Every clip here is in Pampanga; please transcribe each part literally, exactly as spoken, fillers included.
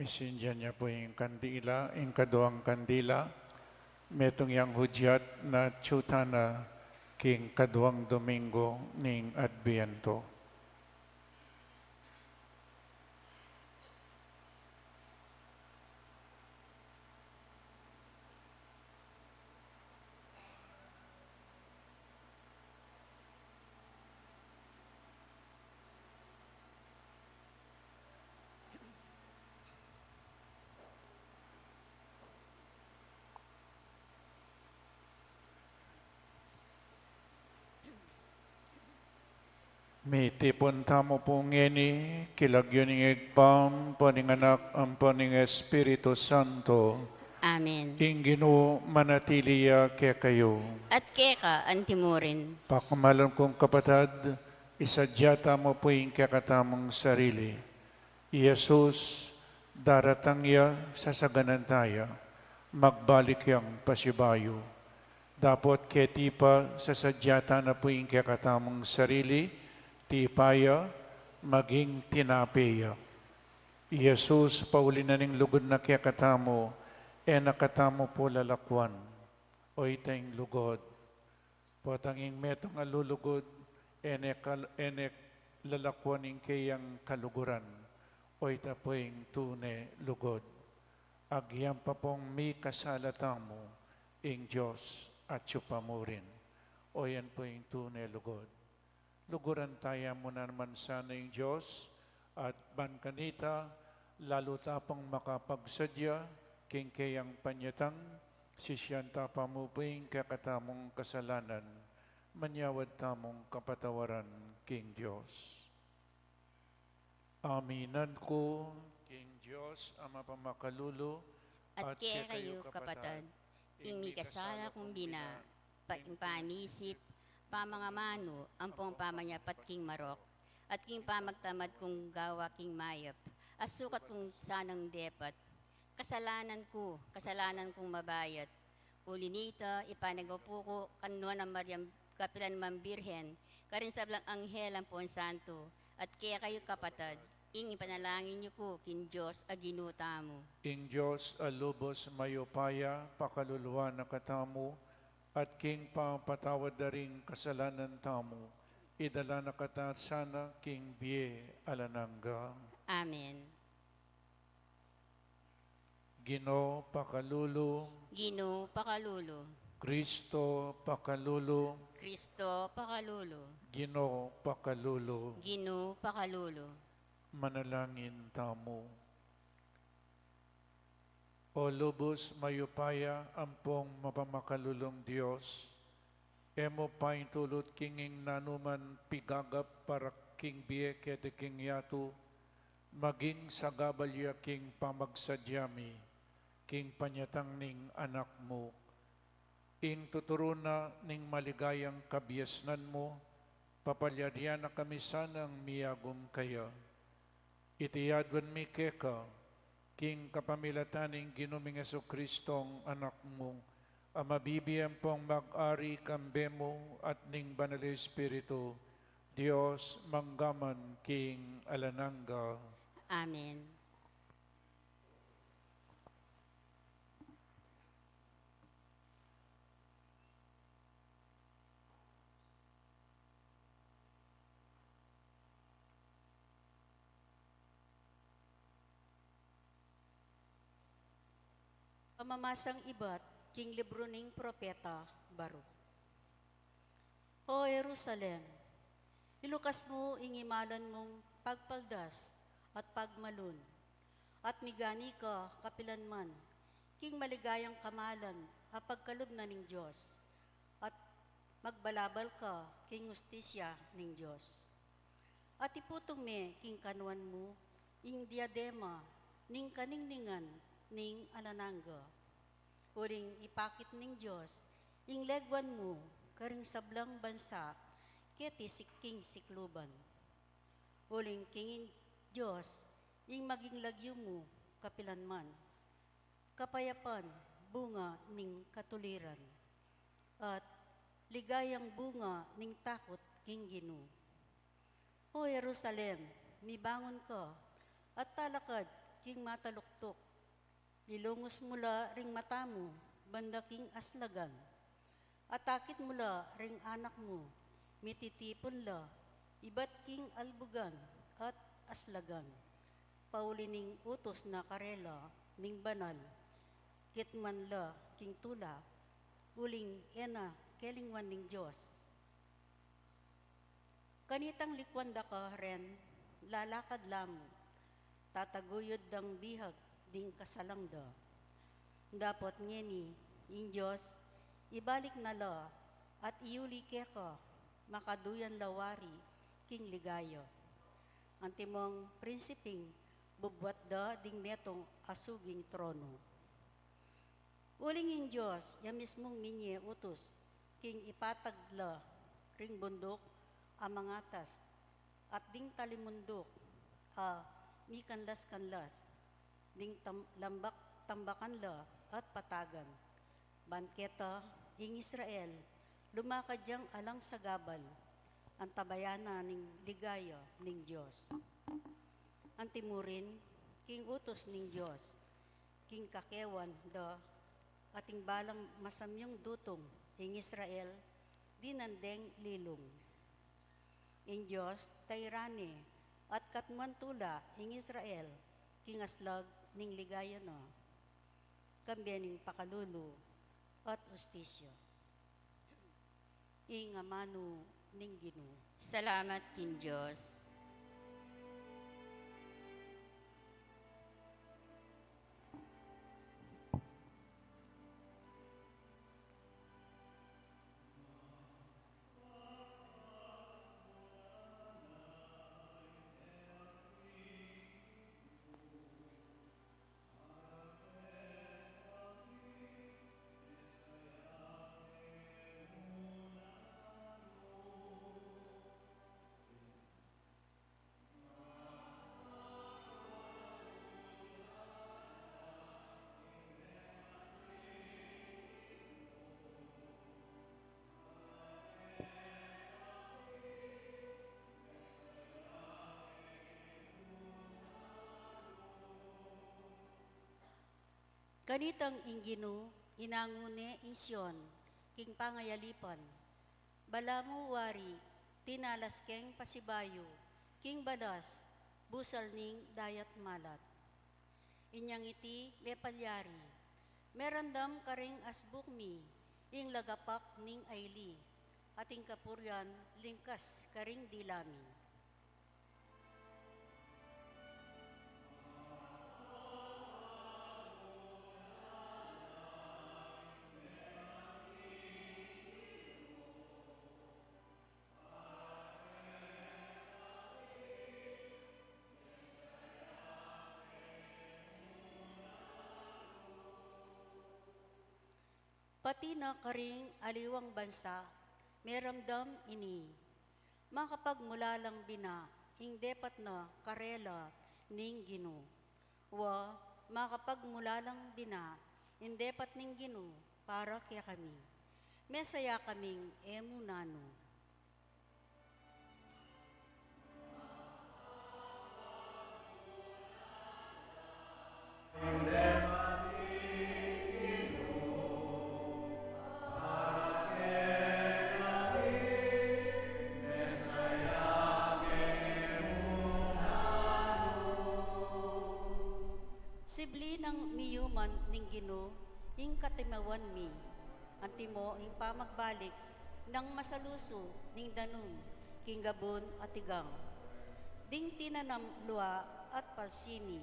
Isindian ya pu ing kandila, ing kaduang kandila, metung yang hudyat na atsu tana king kaduang Domingo ning Adbiento. Mitipun tamu pu ngeni king lagyu ning Ibpa, ampo ning Anak, ampo ning Espiritu Santo. Amen. Ing Ginu manatili ya kekayu. At keka antimurin. Pakamalan kung kapatad, isadya tamu pu ing kekatamung sarili. I Jesus, daratang ya, sasaganan ta ya, magbalik yang pasibayu. Dapot keti pa, sasadya ta na pu ing kekatamung sarili, tipa ya, maging tinape ya. I Jesus, pauli na ning lugud na kekatamu, e na katamu pu lalakwan, o ita ing lugud. Potang ing metung a lulugud, e ne kal-, e ne lalakwan ing keyang kaluguran, o ita pu ing tune lugud. Agyang pa pung mikasala tamu, ing Dios atyu pa murin, o yan pu ing tune lugud. Luguran ta ya mu naman sana ing Dios, at ban kanita, lalu ta pang makapagsadya king keyang panyatang, sisian ta pa mu pu ing kekatamung kasalanan, manyawad tamung kapatawaran king Dios. Aminan ku king Dios a mapamakalulu, at kekayu, kapatad, ing mikasala kung bina, pa-, ing pamisip, pamangamanu, ampong pamanyapat king marok, at king pamagtamad kung gawa king mayap, a sukat kung sanang depat, kasalanan ku, kasalanan kung mabayat. Uli nita, ipanagap ku kang Nuan a Mariang kapilan man Birhen, karing sablang anghel ampong santo, at kekayu kapatad, ing ipanalangin yu ku king Dios a Ginu tamu. Ing Dios a lubos mayupaya, pakaluluan na katamu, at king pamapatawad da ring kasalanan tamu, idala na kata sana king bie alang angga. Amen. Ginu pakalulu. Ginu pakalulu. Kristo pakalulu. Kristo pakalulu. Ginu pakalulu. Ginu pakalulu. Manalangin tamu. O lubos mayupaya ampong mapamakalulung Dios, e mu paintulut king ing nanuman pigagap para king bie keti king yatu, maging sagabal ya king pamagsadya mi king panyatang ning Anak mu, ing tuturu na ning maligayang kabiasnan mu, papalyarian na kami sanang miyagum kaya. Iti aduan mi keka, king kapamilatan ning Ginu ming Jesucristong Anak mu, a mabibie ampong mag-ari kambe mu at ning Banal Espiritu, Dios mangga man king alang angga. Amen. Pamamasang ibat king libru ning propeta Baruch. O Jerusalem, ilukas mu ing imalan mung pagpaldas at pagmalun, at migani ka kapilanman king maligayang kamalan a pagkalub na ning Dios, at magbalabal ka king hustisya ning Dios. At iputung me king kanuan mu ing diadema ning kaningningan ning alang angga. Uling ipakit ning Dios ing leguan mu karing sablang bansa keti sik-, king sikluban. Uling king Dios ing maging lagyu mu kapilanman, kapayapan, bunga ning katuliran, at ligayang bunga ning takut king Ginu. O Jerusalem, mibangun ka, at talakad king mataluktuk. Ilungus mu la ring mata mu banda king aslagan. Atakit mu la ring anak mu, mititipun la ibat king albugan at aslagan. Pauli ning utus na karela ning banal, kitman la king tula, uling e na kelingwan ning Dios. Kanitang likuan da ka ren, lalakad la mu, tataguyud dang bihag ding kasalang da. Dapot ngeni, ing Dios, ibalik na la at iuli keka, makaduyan la wari king ligaya. Antimong prinsiping bubuat da ding metung a suging trono. Uling ing Dios, ya mismung minye utus, king ipatag la ring bunduk a mangatas, at ding talimunduk a mikanlas-kanlas, ding tam-, lambak-tambakan la at patagan. Ban keta ing Israel, lumakad yang alang sagabal, antabayanan ning ligaya ning Dios. Antimurin, king utus ning Dios, king kakewan da, ating balang masamyung dutung ing Israel, dinan deng lilung. Ing Dios, tairan ne, at katmuan tula ing Israel, king aslag ning ligaya na, kambe ning pakalulu at ustisya. Ing amanu ning Ginu. Salamat king Dios. Kanitang ing Ginu, inangu ne ing Sion king pangayalipan. Balamu wari, tinalas keng pasibayu king balas, busal ning dayat malat. Inyang iti mepalyari, meramdam karing asbuk mi ing lagapak ning aili, at ing kapurian lingkas karing dila mi. Pati na karing aliwang bansa, meramdam ini. Makapagmulalang bina ing depat na karela ning Ginu. Wa, makapagmulalang bina ing depat ning Ginu para kekami. Mesaya kaming e mu nanu. Sibli nang miyuman ning Ginu ing katimawan mi. Antimo ing pamagbalik nang masalusu ning danum king gabun a tigang. Ding tinanam lua at palsi mi,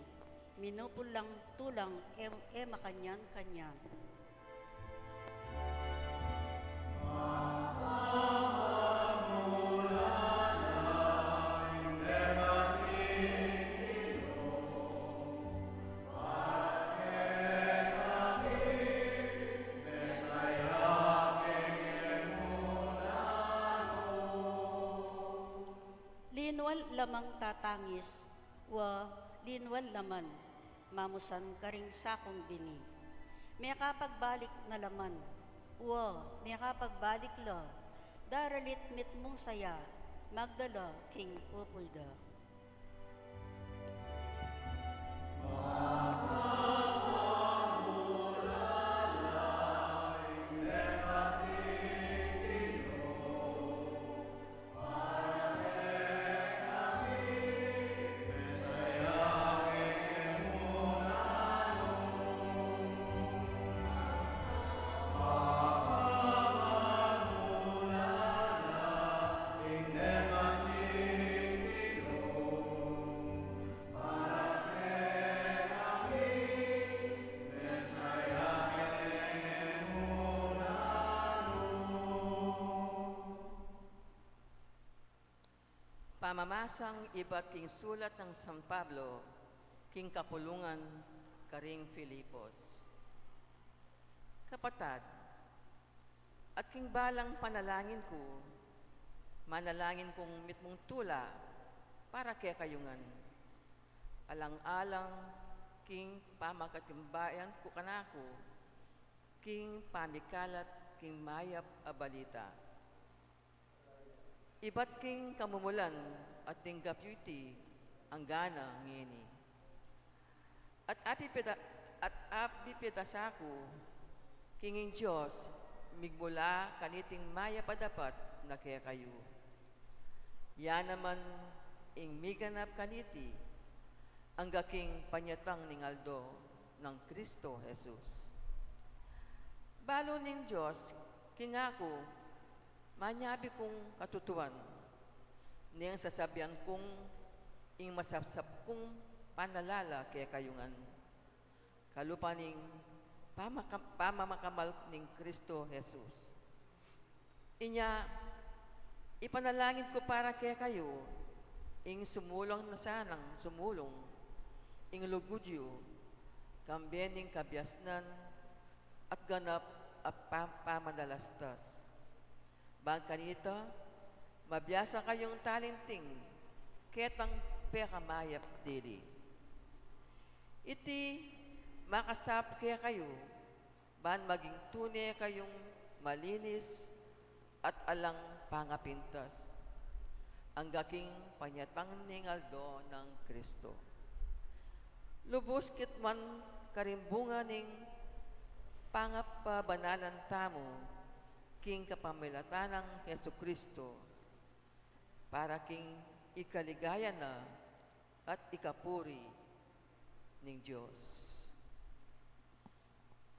minupul lang tulang e, e makanyan-kanyan. Linwal la mang tatangis, wa linwal la man mamusan karing sakung bini. Mekapagbalik na la man, wa mekapagbalik la, daralit mitmung saya, magdala king pupul da. Pamamasang ibat king sulat nang San Pablo king kapulungan karing Filipos. Kapatad, at king balang panalangin ku, manalangin kung mitmung tula para kekayu ngan. Alang-alang king pamakatimbayan ku kanaku, king pamikalat king mayap a balita. Ibat king kamumulan at ning gapyu iti anggana ngeni. At api pida-, at api pidasa ku, king ing Dios, migmula kaniting mayap a dapat na kekayu. Ya naman ing miganap kaniti, angga king panyatang ning aldo nang Kristo Jesus. Balu ning Dios, king aku, manyabi kung katutuan, neng sasabian kung ing masapsap kung panalala kekayu ngan, kalupa ning pamaka-, pamamakamal ning Kristo Jesus. Inya, ipanalangin ku para kekayu, ing sumulung na sanang sumulung, ing lugud yu, kambe ning kabiasnan, at ganap a pa-, pamanalastas. Bang kanita, mabiasa kayung talinting ketang pekamayap dili. Iti makasap kekayu, ban maging tune kayung malinis at alang pangapintas, angga king panyatang ning aldo nang Kristo. Lubus kitman karing bunga ning pangapabanalan tamu king kapamilatan nang Jesucristo, para king ikaligaya na at ikapuri ning Dios.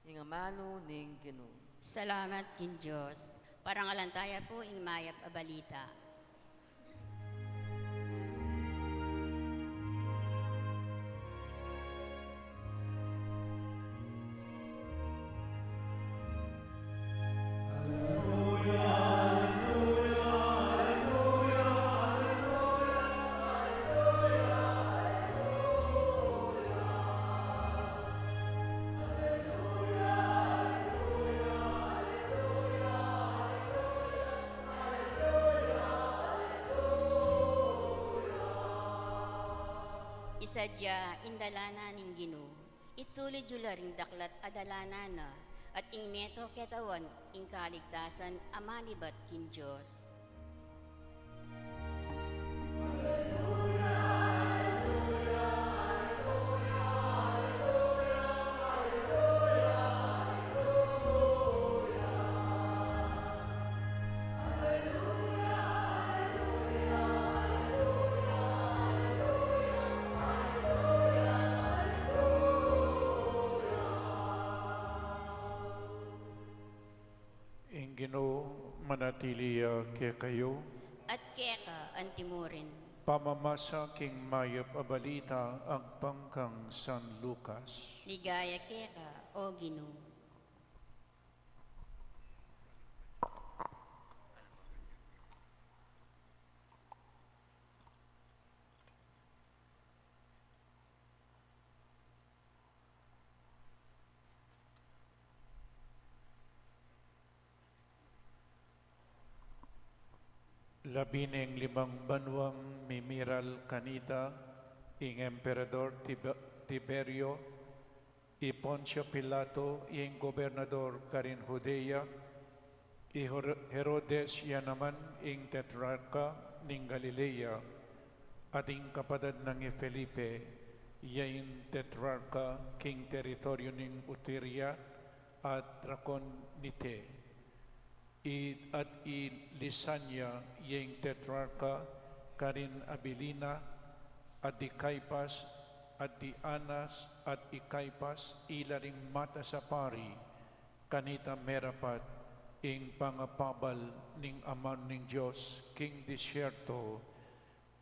Ing amanu ning Ginu. Salamat king Dios. Parangalan taya pu ing mayap a balita. Isadya ing dalanan ning Ginu, itulid yu la ring daklat a dalanan na, at ing meto ketawan ing kaligtasan a manibat king Dios. Ing Ginu manatili ya kekayu. At keka antimurin. Pamamasa king mayap a balita agpang kang San Lucas. Ligaya keka, O Ginu. Labineng limang banuang mimiral kanita, ing Emperador Tibe-, Tiberio, i Poncio Pilato, ing gobernador karin Judea, i Her-, Herodes ya naman, ing tetrarka ning Galilea, at ing kapatad nang i Felipe, ya ing tetrarka king teritoryo ning Utiria at Traconite, i, at i Lisania, ya ing tetrarka karin Abilina, at di Caipas, at di Anas, at i Caipas, ila ring matas a pari, kanita merapat ing pangapabal ning Aman ning Dios king disyerto,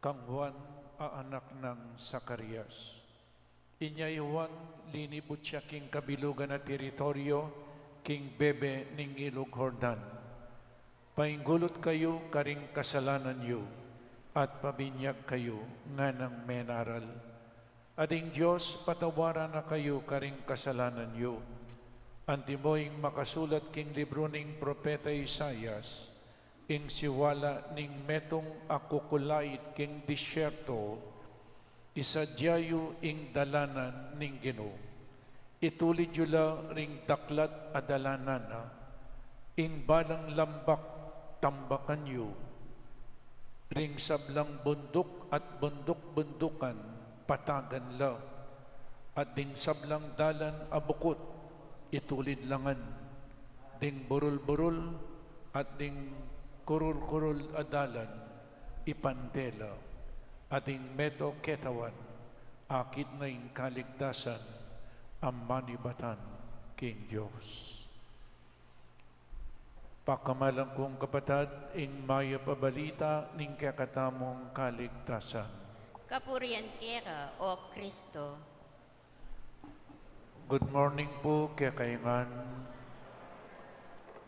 kang Juan a anak nang Zacarias. Inya i Juan, linibut ya king kabilugan a teritoryo, king bebe ning ilug Jordan. Painggulut kayu karing kasalanan yu, at pabinyag kayu, nganang menaral. At ing Dios patawaran na kayu karing kasalanan yu. Antimo ing makasulat king libru ning propeta Isaias, ing siwala ning metung a kukulait king disyerto, isadya yu ing dalanan ning Ginu. Itulid yu la ring daklat a dalanan na, ing balang lambak tambakan yu, ring sablang bunduk at bunduk-bundukan patagan la, at ding sablang dalan a bukut itulid la ngan, ding burul-burul at ding kurul-kurul a dalan ipante la, at ding meto ketawan akit na ing kaligtasan a manibatan king Dios. Pakamalan kung kapatad, ing mayap a balita ning kekatamung kaligtasan. Kapurian keka, O Kristo. Good morning pu kekayu ngan.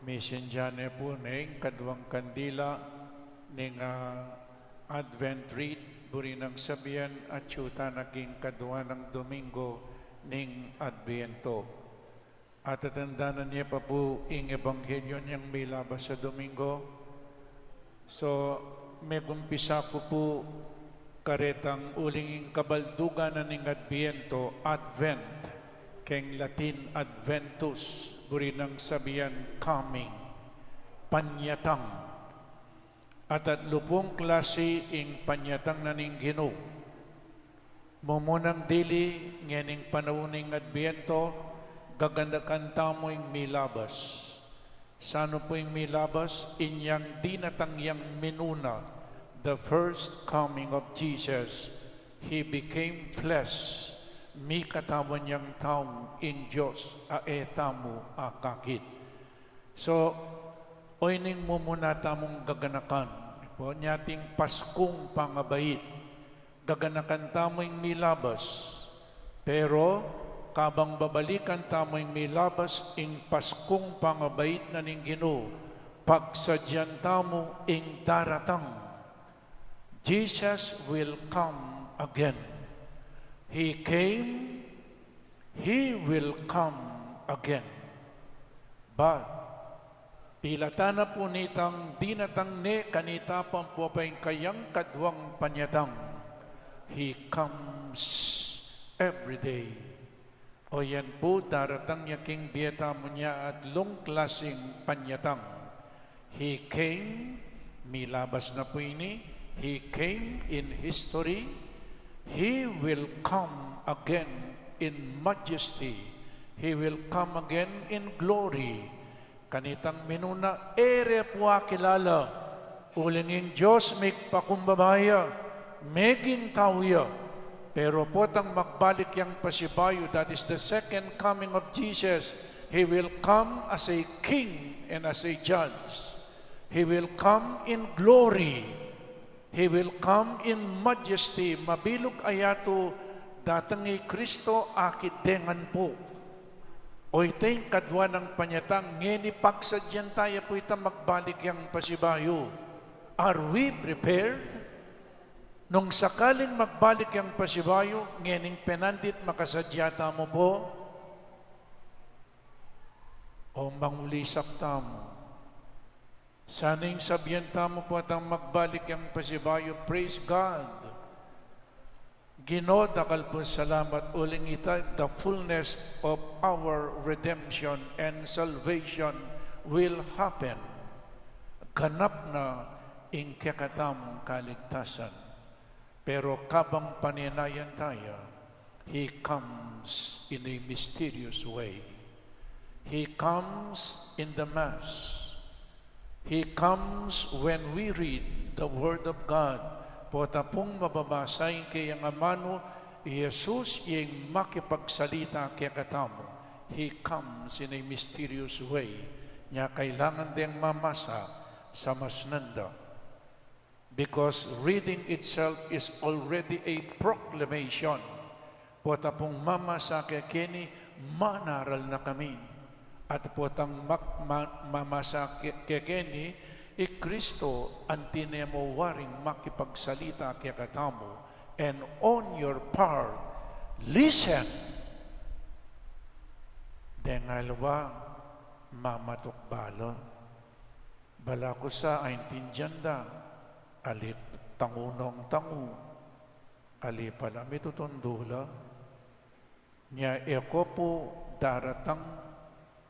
Misindian ne pu ning kaduang kandila ning, ah, Advent wreath, buri nang sabian, atyu tana king kadua nang Domingo ning Adbiento. Atatandanan ye pa pu ing ebanghelyo nang milabas a Domingo. So, megumpisa ku pu karetang uling ing kabaldugan na ning Adbiento, Advent, keng Latin Adventus, buri nang sabian coming, panyatang. At atlu pung klasi ing panyatang na ning Ginu. Mumunang dili, ngening panaun ning Adbiento, gaganakan tamu ing milabas. Sanu pu ing milabas? Inyang dinatang yang minuna, the first coming of Jesus. He became flesh. Mikatawan yang tau ing Dios a e tamu akakit. So, oyni ing mumuna tamung gaganakan, pu, nya ating Paskung pangabait. Gaganakan tamu ing milabas. Pero, kabang babalikan tamu ing milabas, ing Paskung pangabait na ning Ginu, pagsadyan tamu ing daratang. Jesus will come again. He came, He will come again. But, pilatan na pu nitang dinatang ne kanita pampuapay ing kayang kaduang panyatang. He comes every day. O yan pu, daratang ya king bie tamu nya atlung klasing panyatang. He came, milabas na pu ini. He came in history. He will come again in majesty. He will come again in glory. Kanitang minuna, e re pu akilala, uling ing Dios migpakumbaba ya, meging tau ya. Pero potang magbalik yang pasibayu, that is the second coming of Jesus, He will come as a king and as a judge. He will come in glory. He will come in majesty. Mabilug a yatu datang i Kristo akit de ngan pu. O ita ing kadua nang panyatang, ngeni pagsadyan taya pu ita magbalik yang pasibayu. Are we prepared? Nung sakaling magbalik yang pasibayu, ngening penandit makasadya tamu pu? O mangulisak tamu? Sana ing sabian tamu pu atang magbalik yang pasibayu, praise God. Ginu, dakal pung salamat uling ita, the fullness of our redemption and salvation will happen. Ganap na ing kekatamung kaligtasan. Pero kabang panenayan taya, He comes in a mysterious way. He comes in the Mass. He comes when we read the Word of God. Pota pung mababasa ing keyang amanu, i Jesus ing makipagsalita kekatamu. He comes in a mysterious way. Nya kailangan deng mamasa sa masnanda. Because reading itself is already a proclamation. Pota pung mamasa kekeni, manaral na kami. At potang mak-, ma-, mamasa ke-, kekeni, i Kristo anti ne mu waring makipagsalita kekatamu. And on your part, listen. Deng aliwa, mamatukba la. Balaku sa aintindian da, ali tangu nong tangu, ali pala mitutundu la. Nya e ko pu daratang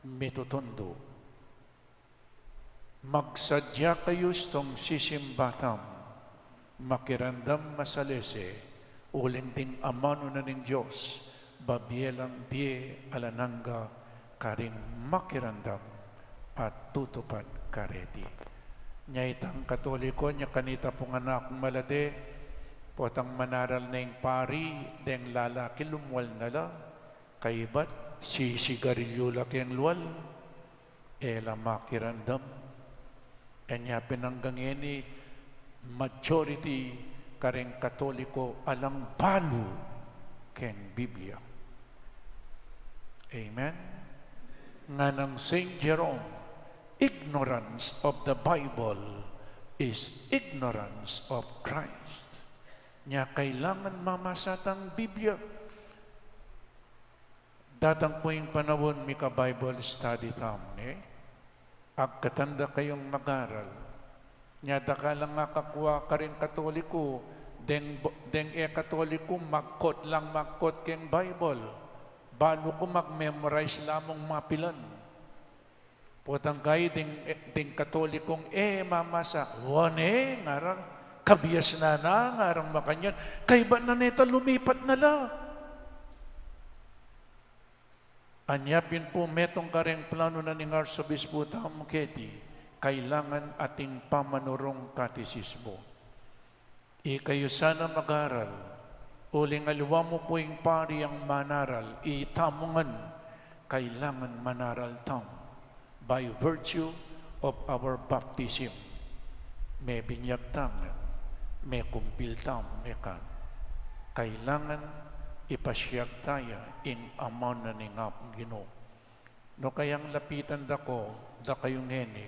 mitutundu. Magsadya kayu stung sisimba tamu, makiramdam masalese, uling ding amanu na ning Dios, babie lang bie alang angga karing makiramdam at tutupad kareti. Nya itang Katoliko, nya kanita pung anak malate, potang manaral ne ing pari, deng lalaki lumwal na la, kaybat sisigarilyu la keng lual, e la makiramdam. Enya pin anggang ngeni majority kareng Katoliko alang balu keng Biblia. Amen? Nganang Saint Jerome, ignorance of the Bible is ignorance of Christ. Nya kailangan mamasa tang Biblia. Datang pu ing panaun mika-Bible study tamu, ne? Agkatan da kayung mag-aral. Nya dakal lang akakua karing Katoliko, deng, deng e Katoliko, magkot lang magkot keng Bible. Balu ku mag-memorize la mung mapilan. Potang gayu ding, ding Katolikong e mamasa, wa ne, ngarang, kabiasnan na, ngarang makanyan, kaybat na neta lumipat na la. Anya pin pu metung kareng planu na ning Arsobispo tamu keti, kailangan ating pamanurung katesismo. Ikayu sana mag-aral, uling aliwa mu pu ing pari ang manaral, itamu ngan, kailangan manaral tamu. By virtue of our baptism, mebinyag tamu, mekumpil tamu, mekan. Kailangan ipasiag taya ing amanu na ning Apung Ginu. No kayang lapitan da ko, da kayu ngeni,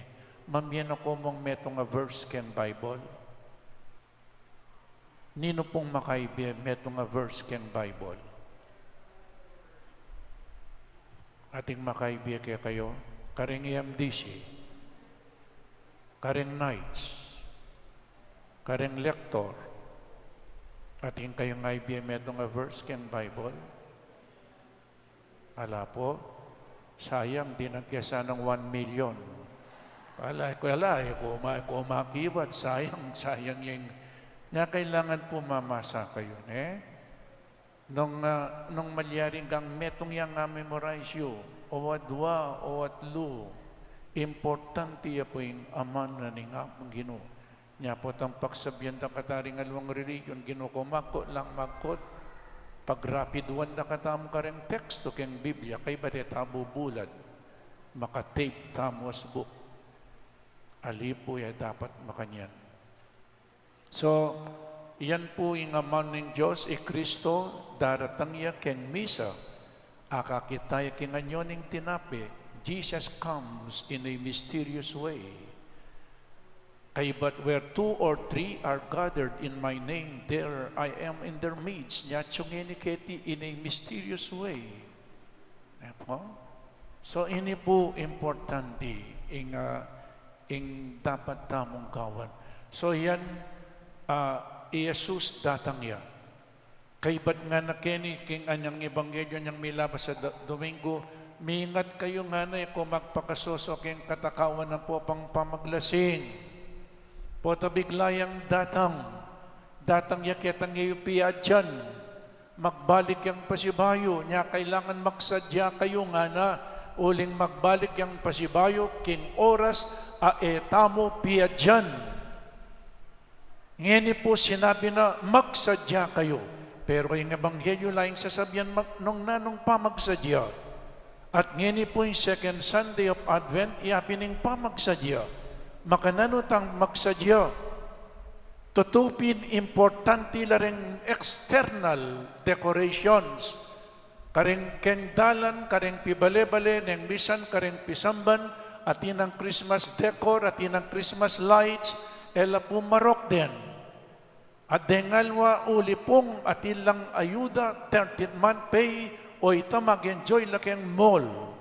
mamie na ko mung metung a verse keng Bible? Ninu pung makaibie metung a verse keng Bible? Ating makaibie kekayu, kareng E M D C, kareng Knights, kareng Lector, ating kayung aibie metung a verse keng Bible? Ala pu, sayang, dinan ke sanang one million. Ala, ku, ala, e ku ma-, e ku makibat, sayang, sayang yang, nya kailangan pu mamasa kayu, ne? Nung, ah, nung malyari kang metung yang a-memorize yu, o adua, o atlu, importante ya pu ing amanu na ning Apung Ginu. Nya potang pagsabian da kataring aliwang religion, Ginu ku, magkot lang magkot. Pagrapiduan da katamu kareng tekstu keng Biblia, kaybat e ta bubulan, maka-tape tamu asbuk. Ali pu e dapat makanyan. So, yan pu ing amanu ning Dios, i Kristo, daratang ya keng misa. Akakit taya king anyo ning tinape, Jesus comes in a mysterious way. Kaybat where two or three are gathered in my name, there I am in their midst. Nya atsu ngeni keti in a mysterious way. Eto? So, ini pu importante ing, ah, ing dapat tamung gawan. So, yan, ah, i Jesus datang ya. Kaybat ngana keni king anyang ebanghelyo nyang milabas a Do-, Domingo, mingat kayu ngana, e ko magpakasoso king katakawan ampong pamaglasing. Pota bigla yang datang, datang ya ketang e yu piadyan. Magbalik yang pasibayu, nya kailangan magsadya kayu ngana, uling magbalik yang pasibayu king oras a e tamu piadyan. Ngeni pu sinabi na, "Magsadya kayu." Pero ing ebanghelyu la ing sasabian mag-, nung nanung pamagsadya. At ngeni pu ing second Sunday of Advent, iya pin ing pamagsadya. Makananu tang magsadya? Tutu pin importante la ring external decorations. Karing keng dalan, karing pibale-bale, neng misan, karing pisamban, atin nang Christmas decor, atin nang Christmas lights, e la pu marok den. At deng aliwa uli pung atin lang ayuda, thirteenth month pay, o ita mag-enjoy la keng mall.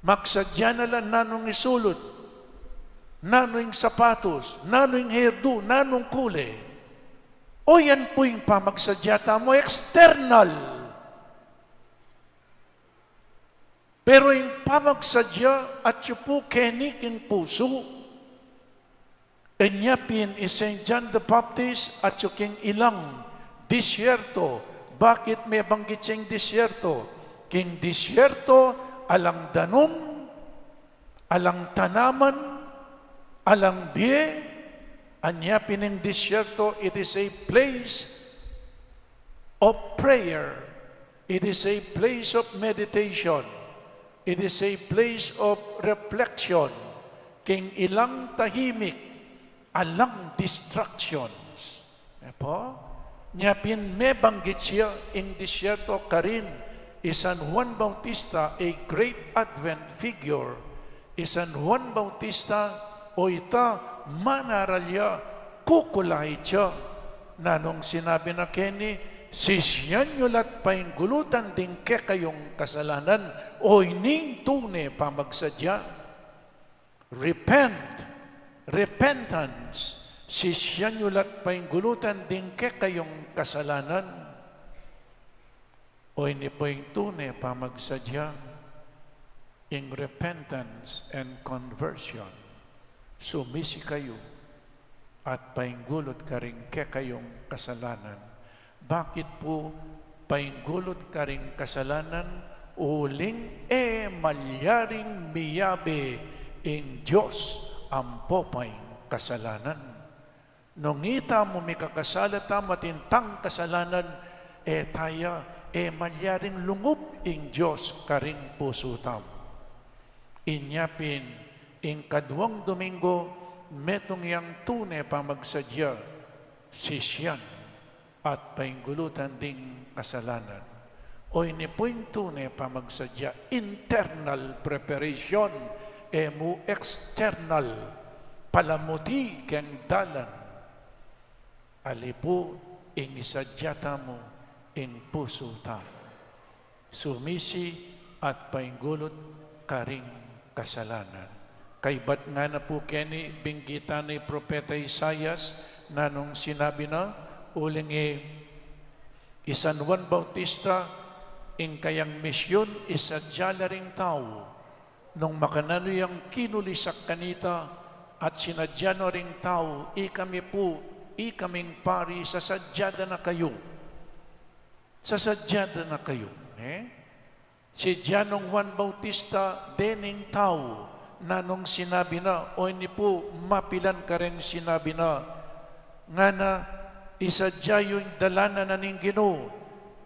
Magsadya na la nanung isulut, nanung sapatos, nanung hairdo, nanung kule. O yan pu ing pamagsadya tamu, external. Pero ing pamagsadya atyu pu keni king pusu. Inya pin i Saint John the Baptist atyu king ilang disyerto. Bakit mebanggit yang disyerto? King disyerto, alang danum, alang tanaman, alang bie. Inya pin ing disyerto, it is a place of prayer. It is a place of meditation. It is a place of reflection. King ilang tahimik, alang distractions. E pu? Nya pin mebanggit ya ing disyerto karin i San Juan Bautista, a great Advent figure. I San Juan Bautista, o ita, manaral ya, kukulait ya. Nanung sinabi na keni? "Sisian yu la't painggulutan ding kekayung kasalanan." O ini ing tune pamagsadya. Repent, repentance. "Sisian yu la't painggulutan ding kekayung kasalanan." O ini pu ing tune pamagsadya, ing repentance and conversion. Sumisi kayu at painggulut karing kekayung kasalanan. Bakit pu painggulut karing kasalanan? Uling e malyaring miyabe ing Dios ampo pa ing kasalanan. Nung ita mu mikakasala tamu at intang kasalanan, e taya, e malyaring lungub ing Dios karing pusu tamu. Inya pin, ing kaduang Domingo, metung yang tune pamagsadya, sisian at painggulutan ding kasalanan. O ini pu ing tune pamagsadya, internal preparation, e mu external, palamuti keng dalan. Ali pu ing isadya tamu ing pusu tamu. Sumisi at painggulut karing kasalanan. Kaybat ngana pu keni binggitan na i Propeta Isaias, nanung sinabi na, uling i, i San Juan Bautista, ing kayang misyun, isadya la ring tau. Nung makananu yang kinulisak kanita, at sinadya na ring tau, ikami pu, ikaming pari, sasadya da na kayu. Sasadya da na kayu, ne? Si San Juan Bautista, dening tau, nanung sinabi na, o ini pu, mapilan kareng sinabi na, ngana, isadya yu ing dalanan na ning Ginu,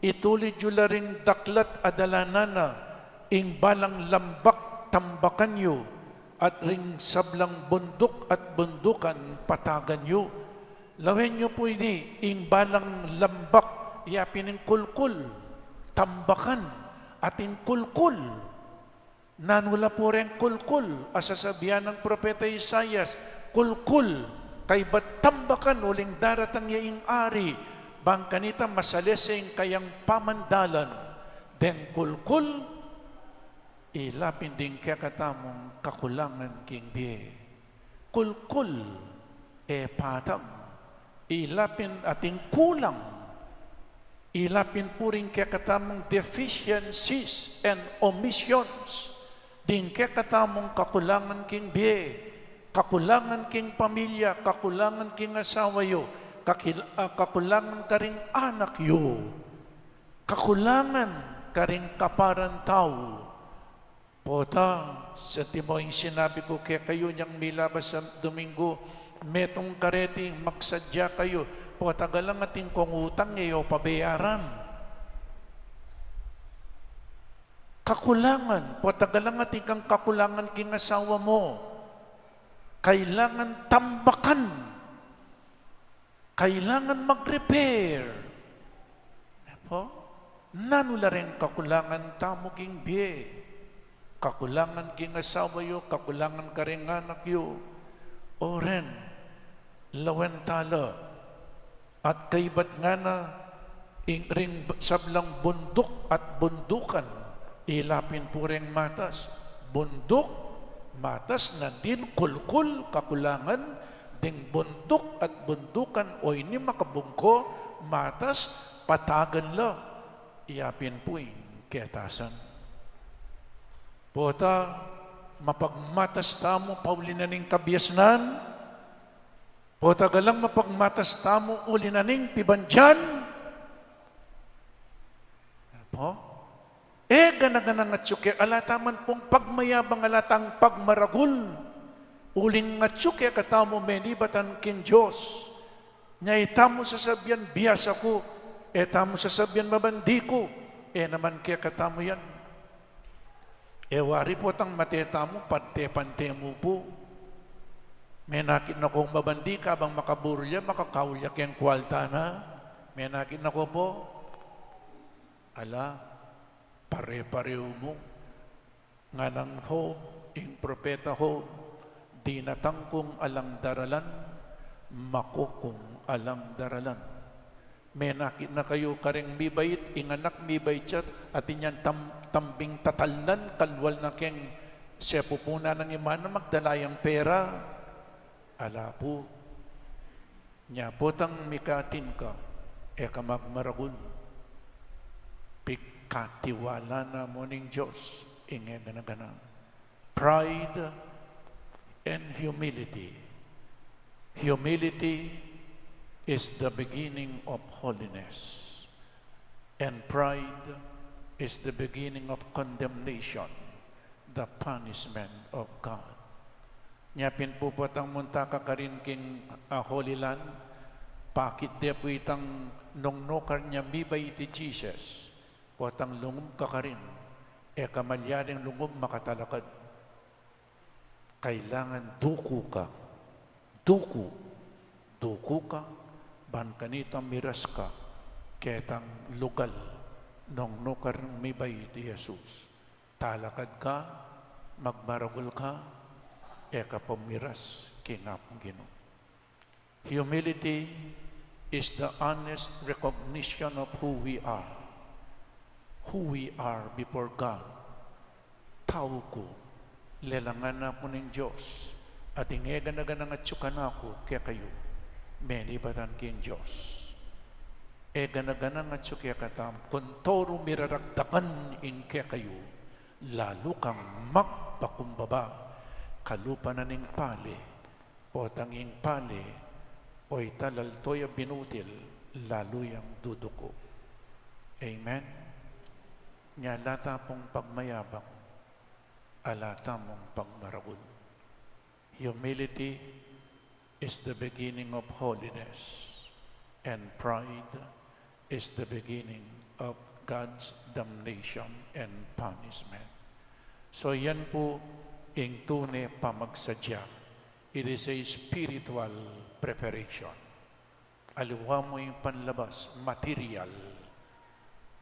itulid yu la ring daklat a dalanan na, ing balang lambak tambakan yu, at ring sablang bunduk at bundukan patagan yu. Lawen yu pu ini, ing balang lambak, ya pin ing kulkul, tambakan, at ing kulkul. Nanu la pu reng kulkul a sasabian nang Propeta Isaias? Kulkul, kaybat tambakan uling daratang ya ing ari, bang kanita masalese ing kayang pamandalan. Deng kulkul, ila pin ding kekatamung kakulangan king bie. Kulkul, e patag, ila pin ating kulang, ila pin pu ring kekatamung deficiencies and omissions, ding kekatamung kakulangan king bie, kakulangan king pamilya, kakulangan king asawa yu, kakil-, ah, kakulangan karing anak yu. Kakulangan karing kaparang tau. Pota, sa timo ing sinabi ku kekayu inyang milabas a Domingo, metung kareti, magsadya kayu. Pota, galang atin kang utang, e yu pabayaran. Kakulangan, pota, galang atin kang kakulangan king asawa mu. Kailangan tambakan. Kailangan mag-repair. Po? Nanu la reng kakulangan tamu king bie? Kakulangan king asawa yu, kakulangan karing anak yu. O ren, lawen tala. At kaybat ngana, ing ring sablang bunduk at bundukan, ila pin pu reng matas. Bunduk, matas, nandin kulkul, kakulangan, ding bunduk at bundukan, o ini makabungko, matas, patagan la, iya pin pu ing ketasan. Pota, mapagmatas tamu, pauli na ning kabiasnan, pota, galang mapagmatas tamu, uli na ning pibandian. Po? E gana-ganang atsu ke, ala tamu man pung pagmayabang, ala tang pagmaragul. Uling atsu kekatamu menibatan king Dios. Nya e tamu sasabian biasa ku, e tamu sasabian mabandi ku, e naman kekatamu yan. E wari potang mate tamu, pante-pante mu pu. Menakit na kung mabandi ka, bang makaburul ya, makakaul ya keng kwalta na. Menakit na ku pu. Ala, pare-parehu mu. Nganang Job, ing propeta Job, dinatang kung alang daralan, maku kung alang daralan. Menakit na kayu kareng mibait, ing anak mibait ya, atin yang tam-, tambing tatalnan, kalwal na keng sepupunan nang ima na magdala yang pera. Ala pu. Nya potang mikatin ka, e ka magmaragul. Pikatiwala na mu ning Dios, ing e gana-gana. Pride and humility. Humility is the beginning of holiness, and pride is the beginning of condemnation, the punishment of God. Nya pin pu potang munta ka karin king, ah, Holy Land, pakit de pu itang nung nukar nya mibait i Jesus, potang lungub ka karin, e ka malyaring lungub makatalakad. Kailangan duku ka, duku, duku ka, ban kanita miras ka ketang lugal nung nukar mibait i Jesus. Talakad ka, magmaragul ka, e ka pa miras king Apung Ginu. Humility is the honest recognition of who we are. Who we are before God. Tau ku, lelangan na pu ning Dios, at ing e gana-ganang atsu kanaku kekayu, menibatan king Dios. E gana-ganang atsu kekatamu, kuntoru miraragdakan ing kekayu, lalu kang magpakumbaba, kalupa na ning pale, potang ing pale, o ita lalto ya binutil, lalu yang duduku. Amen? Nya ala ta pung pagmayabang, ala ta mung pagmaragul. Humility is the beginning of holiness, and pride is the beginning of God's damnation and punishment. So yan pu ing tune pamagsadya. It is a spiritual preparation. Aliwa mu ing panlabas, material.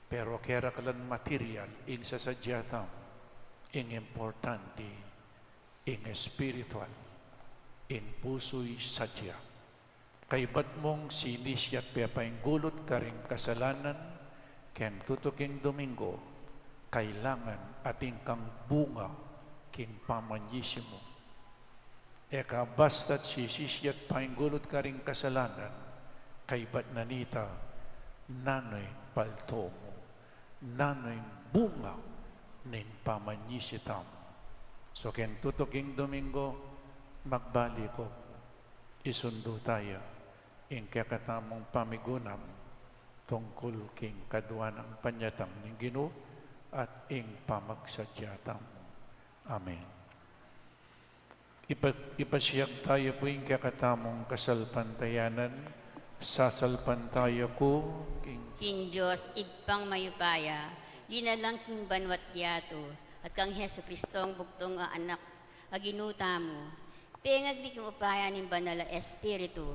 Pero kera kalan material, ing sasadya tamu, ing importante, ing spiritual, ing pusuy sadya. Kaybat mung sinisiat pepainggulut karing kasalanan, keng tutuking Domingo, kailangan atin kang bunga king pamanyisimu. E ka basta't sisisiat painggulut karing kasalanan, kaybat na nita, nanu ing palto mu, nanu ing bunga ning pamanyisi tamu. So keng tutuking Domingo, magbalik ko, isundu taya ing kekatamung pamigunam, tungkul king kaduanan panyatang ning Ginu at ing pamagsadya tamu. Amen. Ipa-, ipasiag taya pu ing kekatamung kasalpantayanan, sasalpantaya ku king King Dios, Ibpang mayupaya, linalang king banua't yatu, at kang Jesucristong bugtung a Anak, a Ginu tamu, pengagli king upaya ning Banal a Espiritu,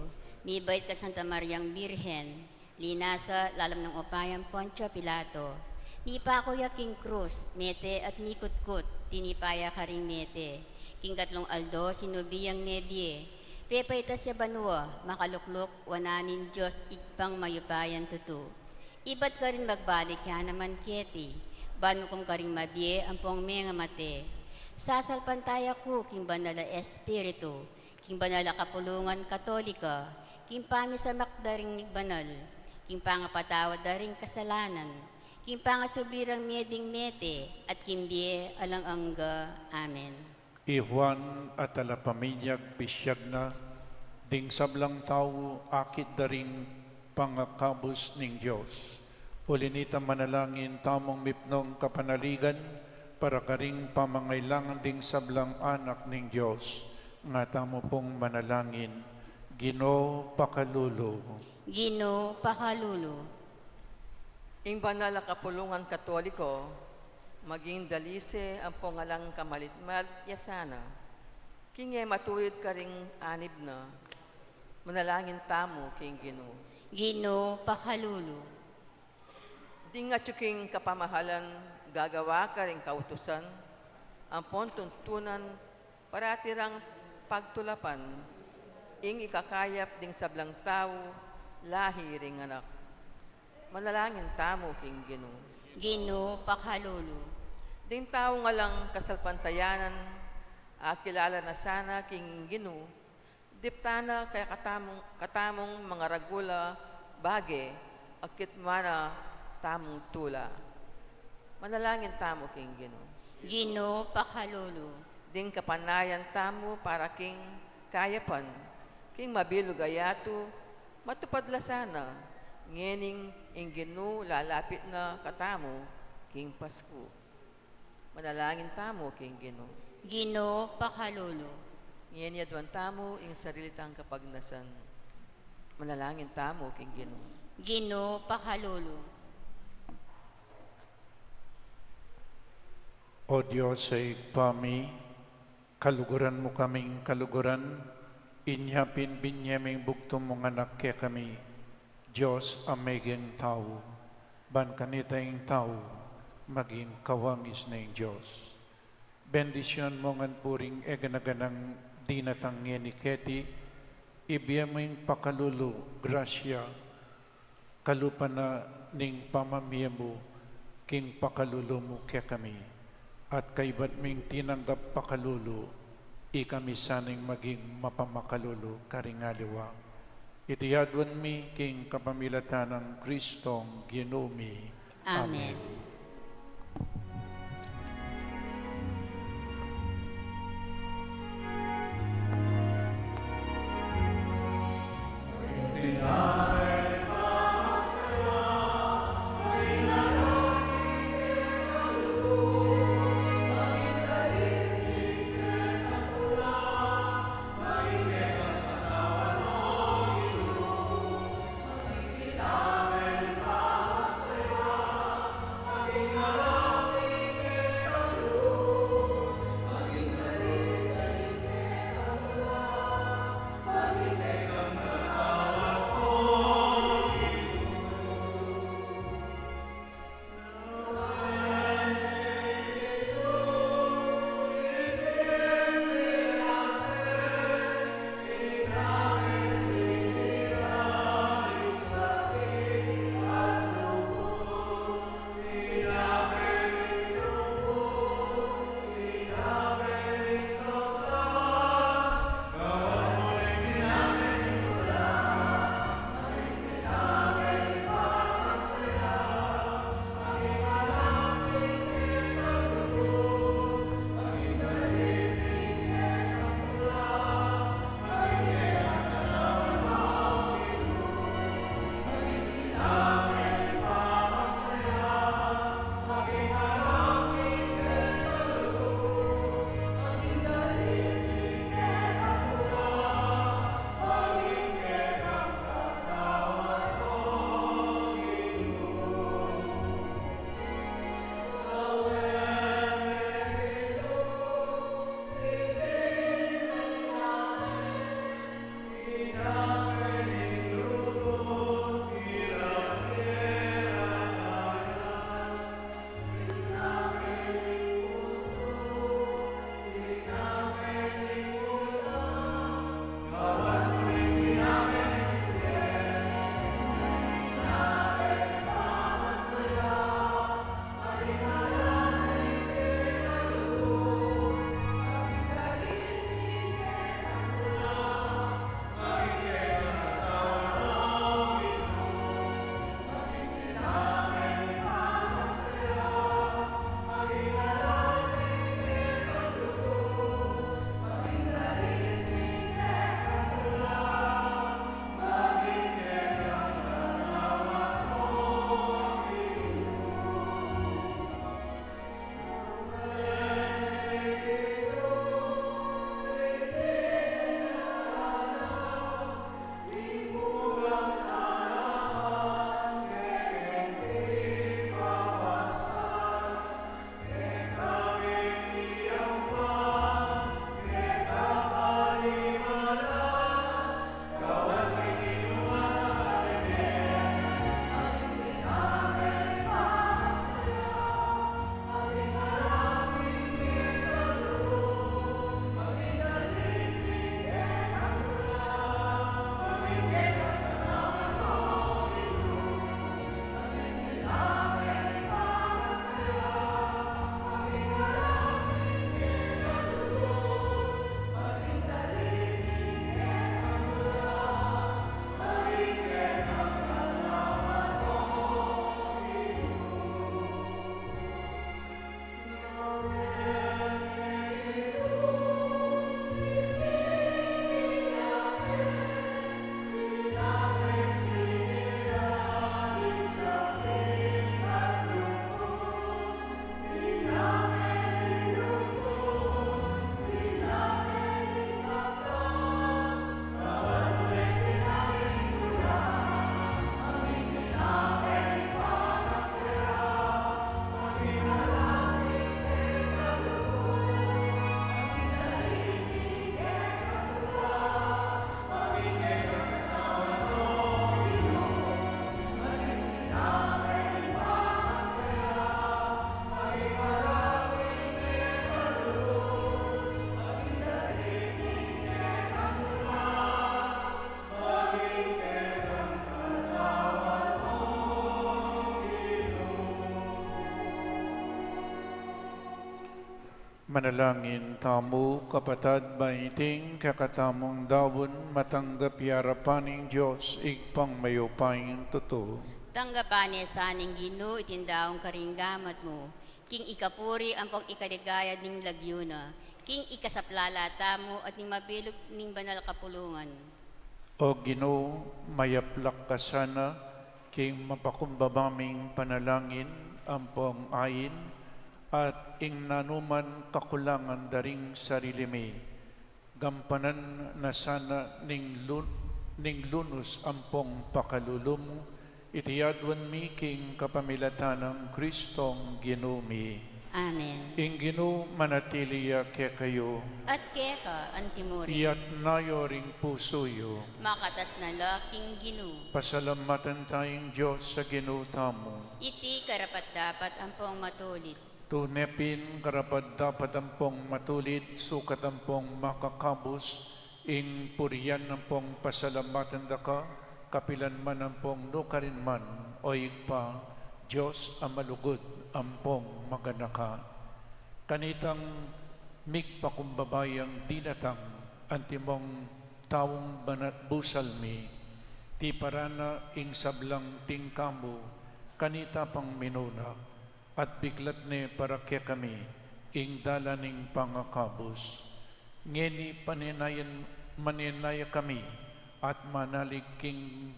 mibait kang Santa Mariang Birhen, linasa lalam ning upayang Poncio Pilato, mipaku ya king krus, mete at mikutkut, tinipa ya karing mete, king katlung aldo sinubi yang mebie, pepaitas ya banua, makalukluk wanan ning Dios Ibpang mayupayang tutu. Ibat karin magbalik ya naman keti, ban mukum karing mabie ampong mengamate. Sasalpantaya ku king Banal a Espiritu, king Banal a Kapulungan Katolika, king pamisamak da ring banal, king pangapatawad da ring kasalanan, king pangasubli rang mie ding mete, at king bie alang angga. Amen. I Juan a talapaminyag pisiag na, ding sablang tau akit da ring pangakabus ning Dios. Uli nita manalangin tamung mipnung kapanaligan para karing pamangailangan ding sablang anak ning Dios. Nga tamu pung manalangin, Ginu pakalulu. Ginu pakalulu. Ing Banal a Kapulungan Katoliko, maging dalise ampong alang kamalit-malit ya sana. King e maturid karing anib na, manalangin tamu king Ginu. Ginu pakalulu. Ding atyu king kapamahalan gagawa karing kautusan, ampon tuntunan parati rang pagtulapan, ing ikakayap ding sablang tau, lahi ring anak. Manalangin tamu king Ginu. Ginu pakalulu. Ding taung alang kasalpantayanan, akilala na sana king Ginu, diptan na kaya katamung, katamung mangaragul a bage, akit man a tamung tula. Manalangin tamu king Ginu. Ginu pakalulu. Ding kapanayan tamu para king kayapan, king mabilug a yatu, matupad la sana, ngening ing Ginu lalapit na katamu king Pasku. Manalangin tamu king Ginu. Ginu pakalulu. Ngeni aduan tamu ing sarili tang kapagnasan. Manalangin tamu king Ginu. Ginu pakalulu. O Dios a Ibpa mi, kaluguran mu kaming kaluguran, inya pin binie ming bugtung mung Anak kekami, Dios a meging tau, ban kanita ing tau maging kawangis ning Dios. Bendisyunan mu ngan pu ring e gana-ganang dinatang ngeni keti, ibie mu ing pakalulu, grasya, kalupa na ning pamamie mu king pakalulu mu kekami, at kaybat ming tinanggap pakalulu, ikami sa ning maging mapamakalulu karing aliwa. Iti aduan mi king kapamilatan nang Kristong Ginu mi. Amen. Amen. Manalangin tamu, kapatad, ba iting kekatamung daun matanggap ya arapan ning Dios Ibpang mayupayang tutu. Tanggapan ne sa ning Ginu iting daun karing gamat mu, king ikapuri ampong ikaligaya ning lagyu na, king ikasaplala tamu at ning mabilug ning banal kapulungan. O Ginu, mayaplak ka sana king mapakumbaba ming panalangin ampong ain, at ing nanuman kakulangan da ring sarili mi, gampanan na sana ning lu-, ning lunus ampong pakalulu mu, iti aduan mi king kapamilatan nang Kristong Ginu mi. Amen. Ing Ginu manatili ya kekayu. At keka antimurin. Iyatas yu ring pusu yu. Makatas na la king Ginu. Pasalamatan taya ing Dios a Ginu tamu. Iti karapat-dapat ampong matulid. Tune pin karapat-dapat ampong matulid, sukat ampong makakabus, ing purian ampong pasalamatan da ka, kapilan man ampong nukarin man, O Ibpa, Dios a malugud ampong maganaka. Kanitang migpakumbaba yang dinatang antimong taung banat busal mi, tiparan na ing sablang tingka mu, kanita pang minuna, at biklat ne para kekami ing dalan ning pangakabus. Ngeni panenayan, manenaya kami at manalig king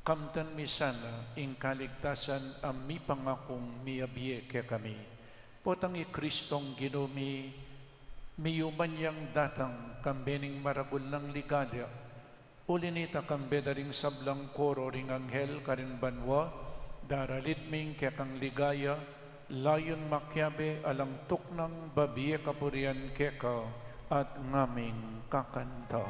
kamtan mi sana ing kaligtasan a mipangakung miyabie kekami. Potang i Kristong Ginu mi, miyuman yang datang kambe ning maragul nang ligaya, uli nita kambe da ring sablang koro ring anghel karin banua, daralit mi ing kekang ligaya, layun makiabe alang tuknang babie kapurian keka at ngaming kakanta.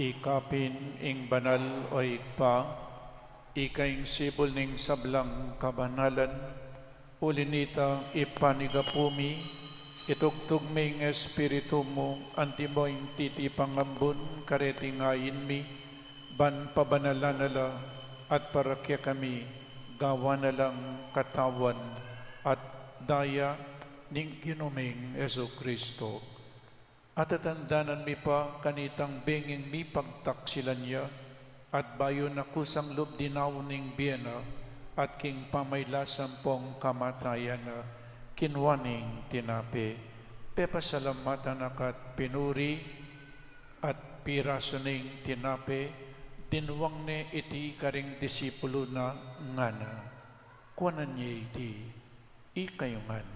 Ika pin ing banal, o Ibpa, ika ing sibul ning sablang kabanalan, uli nita ipanyawad mi, itugtug me ing Espiritu mu, antimo ing titipang ambun kareting ain mi, ban pabanalan na la at para kekami gawan na lang katawan at daya ning Ginu ming Jesucristo. At tatandanan mi pa kanitang benging mipagtaksilan ya, at bayu na kusang lub dinaun ning bie na, at king pamailas ampong kamatayan na, kinua ne ing tinape, pepasalamatan na ka at pinuri, at pirasu ne ing tinape, dinwang ne iti karing disipulu na, ngana: Kuanan ye iti, ikayu ngan,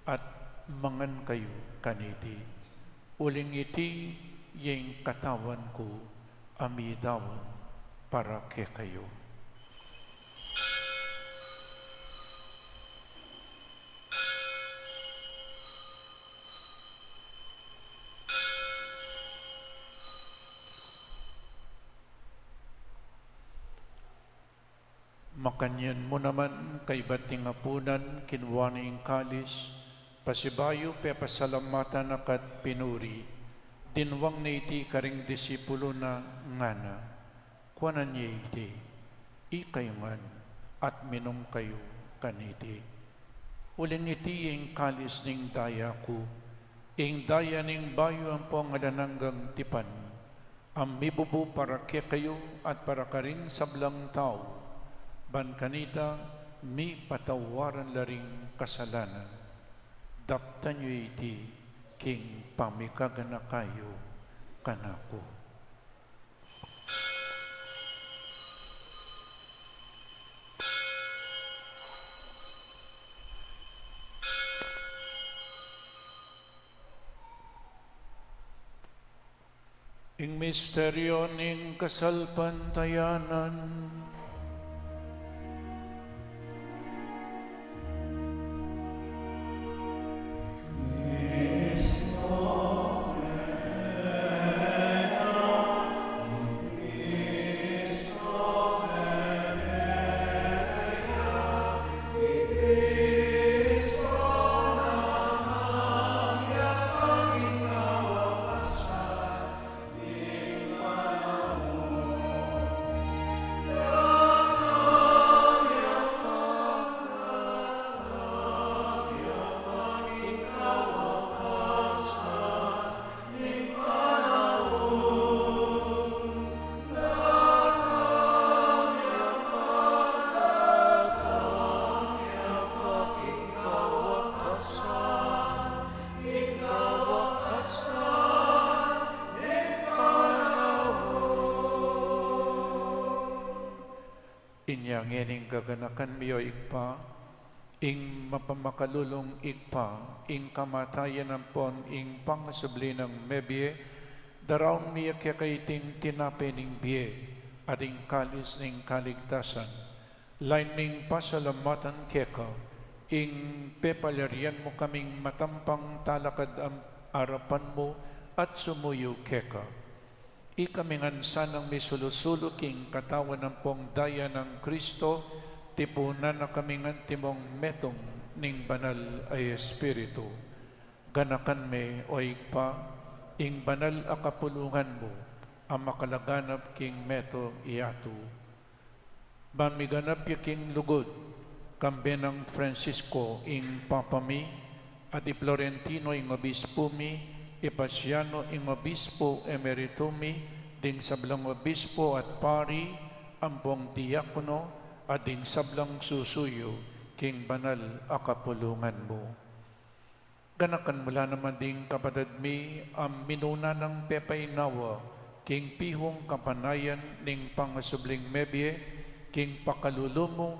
at mangan kayu kaniti. Uling iti ya ing katawan ku a midaun para kekayu. Makanyan mu naman, kaybat ning apunan, kinua ne ing kalis, pasibayu pepasalamatan na ka at pinuri, dinwang ne iti karing disipulus na, ngana: Kuanan ye iti, ikayu ngan, at minum kayu kaniti. Uling iti ing kalis ning daya ku, ing daya ning bayu ampong alang anggang tipan, a mibubu para kekayu at para karing sablang tau, ban kanita mipatawaran la ring kasalanan. Daptan yu iti king pamiganaka yu kanaku. Ing misteryu ning kasalpantayanan. Inya ngeni, gaganakan mi, o Ibpa, ing mapamakalulung Ibpa, ing kamatayan ampon ing pangasubli nang mebie, daraun mi keka iting tinape ning bie at ing kalis ning kaligtasan. Lain ming pasalamatan keka ing pepalyarian mu kaming matampang talakad king arapan mu at sumuyu keka. Ikami ngan sanang misulu-sulu king katawan ampong daya nang Kristo, tipunan na kami ngan timong metung ning Banal a Espiritu. Ganakan me, o Ibpa, ing banal a kapulungan mu a makalaganap king metung yatu. Ban miganap ya king lugud, kambe nang Francisco ing Papa mi, at i Florentino ing Obispo mi, i Paciano ing Obispo Emerito mi, ding sablang obispo at pari, ampong diakono, at ding sablang susuyu king banal a kapulungan mu. Ganakan mu la naman ding kapatad mi a minuna nang pepainawa king pihung kapanayan ning pangasubling mebie, king pakalulu mu,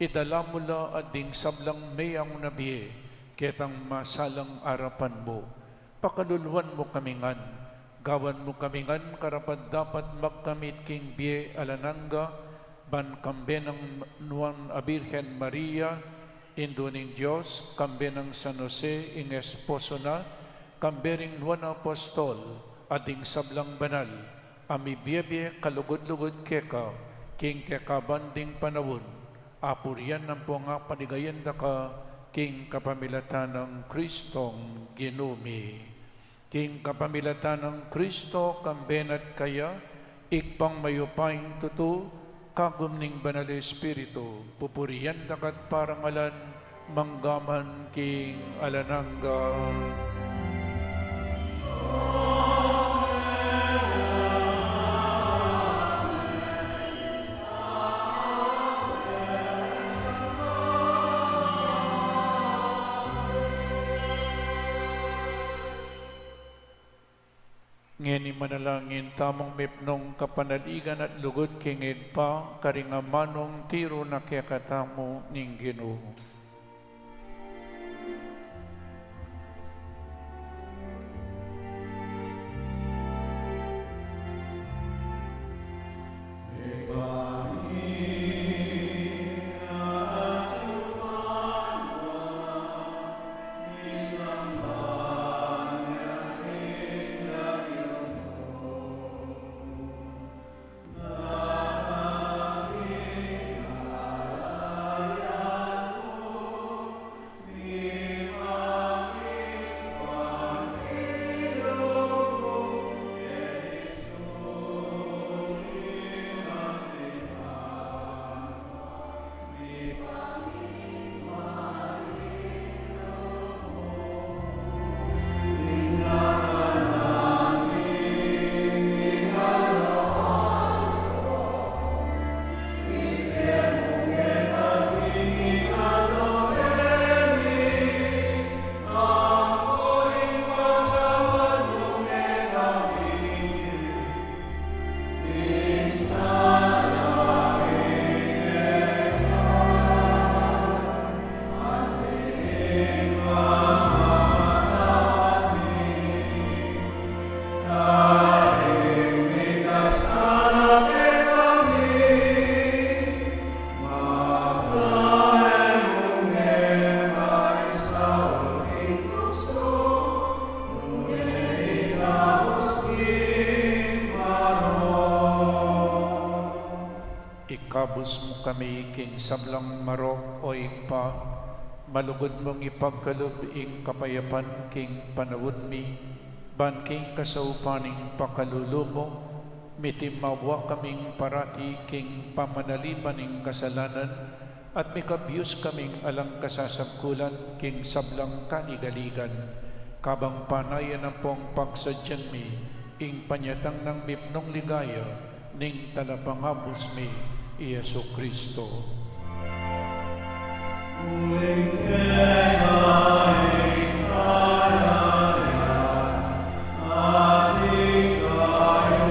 idala mu la at ding sablang meyauna bie ketang masalang arapan mu. Pakaluluan mu kami ngan, gawan mu kami ngan karapat-dapat magkamit king bie alang angga, ban kambe nang Nuan a Birhen Maria, Indu ning Dios, kambe nang San Jose ing esposo na, kambe ring Nuan a Apostol, at ding sablang banal a mibie-bie kalugud-lugud keka king kekaban ding panaun, apurian ampong apaligayan da ka king kapamilatan nang Kristong Ginu mi. King kapamilatan nang Kristo, kambe na at kaya, Ibpang mayupayang tutu, kagum ning Banal a Espiritu, pupurian da ka at parangalan, mangga man king alang angga. Ngeni manalangin tamung mipnung kapanaligan at lugud king Ibpa, karing amanung tiru na kekatamu ning Ginu. kami king sablang marok, o Ibpa, malugud mung ipagkalub ing kapayapan king panaun mi, ban king kasaupan ning pakalulu mu, mitimawa kaming parati king pamanalipan ning kasalanan, at mikabyus kaming alang kasasabkulan king sablang kaligaligan, kabang panayan ampong pagsadyan mi ing panyatang nang mipnung ligaya ning Talapangabus mi, i Jesucristo. Uling keka ing kayarian, at ing kayupayan,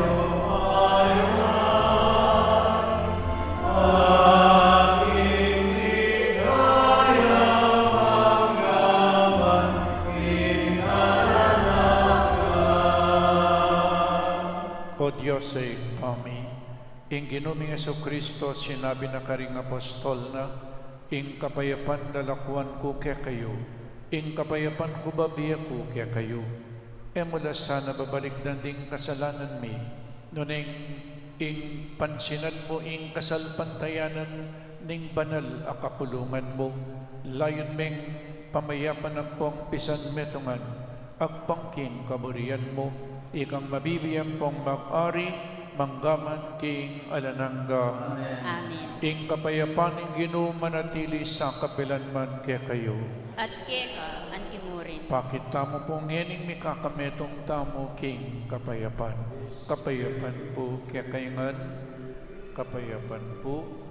at ing ligaya manggaman king alang angga. O Dios, Ibpa mi, ing Ginu ming Jesucristo, sinabi na karing apostol na, "Ing kapayapan lalakuan ku kekayu, ing kapayapan ku bibie ku kekayu." E mu la sana babalikdan ding kasalanan mi, nune ing pansinan mu ing kasalpantayanan ning banal a kapulungan mu, layun meng pamayapan ampong pisanmetungan agpang king kaburian mu, ikang mabibie ampong mag-ari manggaman king alang angga. Amen. Amen. Ing kapayapan ning Ginu manatili sa kapilan man kekayu. At keka anti mu rin. Pakit tamu pu ngening mikakametung tamu king kapayapan. Kapayapan pu kekayu ngan. Kapayapan pu.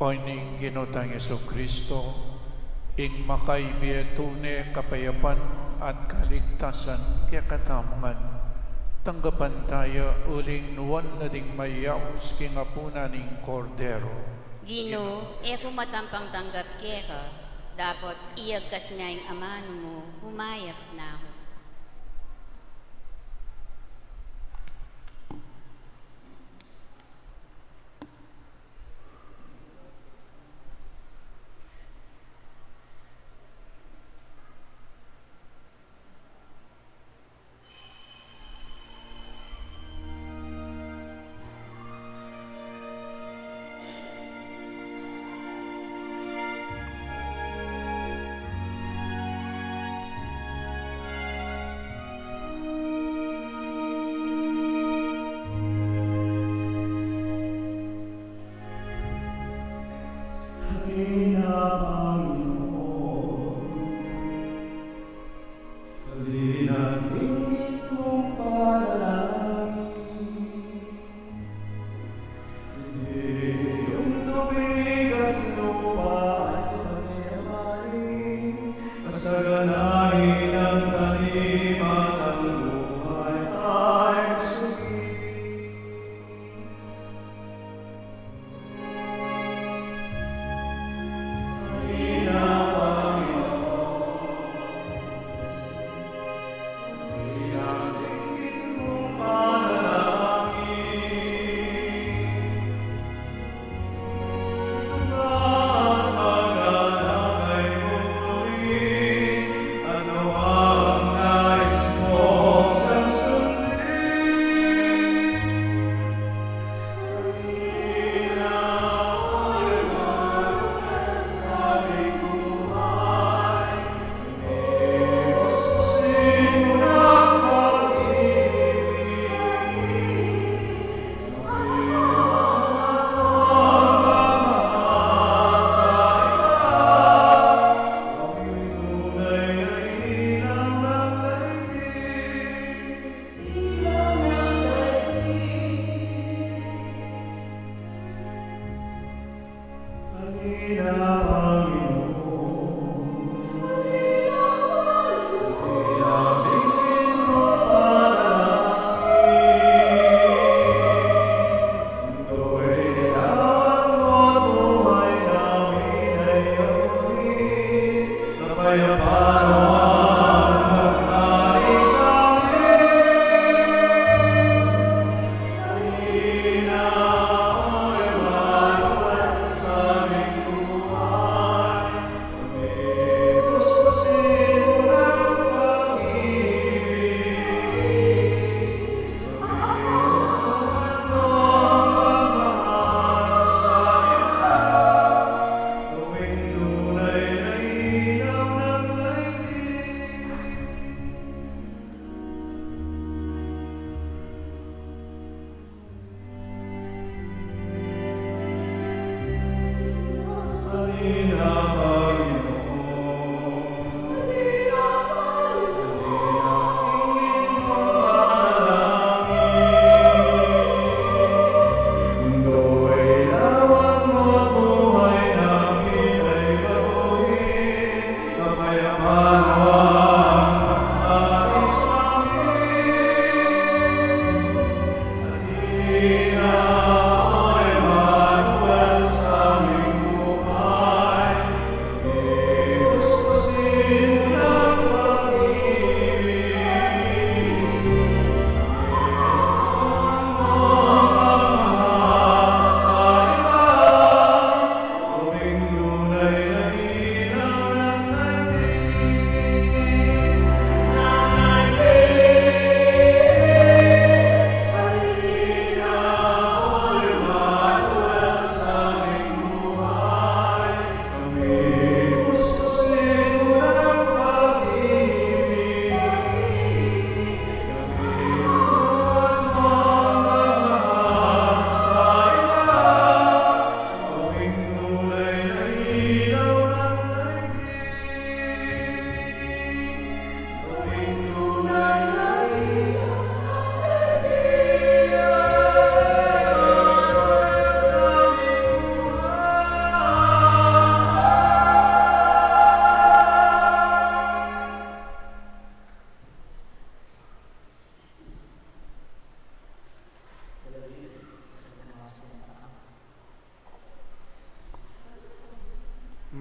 O ning Ginu tang Jesucristo, ing makaibie tune kapayapan at kaligtasan kekatamu ngan. Tanggapan taya uling nuan na ding mayaus king apunan ning Kordero. Ginu, e ku matampang tanggap keka, dapot iyagkas me ing amanu mu, humayap na ku. Halina, Panginoon, halina, ing iyong panalangin. Ing tubig at lupa ay pagkayamanin, pasaganahin ang tanim at ang buhay ay masigit.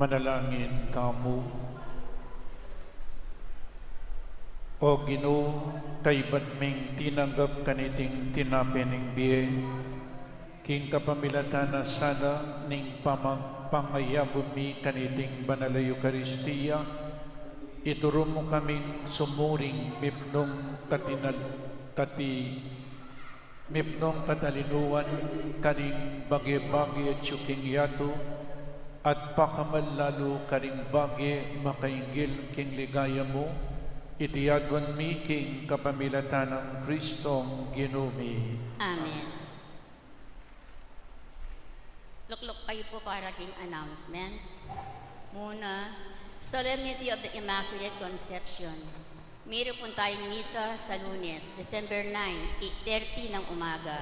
Manalangin tamu. O Ginu, kaybat ming tinanggap kaniting tinape ning bie, king kapamilatan na sana ning pamang-, pangayabun mi kaniting banal a Eukaristia, ituru mu kaming sumuring mipnung katinal-, kati-, mipnung katalinuan karing bage-bage atyu king yatu, at pakamal lalu karing bage makainggil king ligaya mu, iti aduan mi king kapamilatan nang Kristong Ginu mi. Amen. Lukluk kayu pu para king announcement. Muna, Solemnity of the Immaculate Conception. Meron pun tayong misa sa Lunes, December nine, eight thirty ng umaga,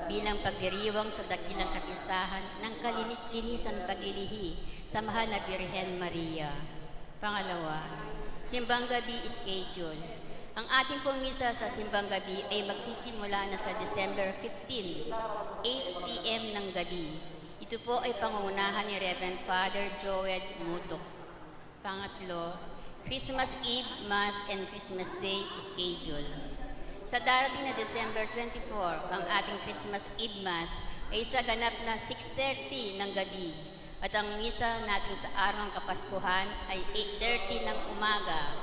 bilang pagdiriwang sa dakilang kapistahan ng kalinis-linisang paglilihi sa Mahal na Birhen Maria. Pangalawa, Simbang Gabi schedule. Ang ating pong misa sa Simbang Gabi ay magsisimula na sa December fifteen, eight P M ng gabi. Ito po ay pangungunahan ni Reverend Father Joel Mutok. Pangatlo, Christmas Eve Mass and Christmas Day schedule. Sa darating na December twenty-four, ang ating Christmas Eve Mass ay sa ganap na six thirty ng gabi, at ang misa natin sa araw ng Kapaskuhan ay eight thirty ng umaga.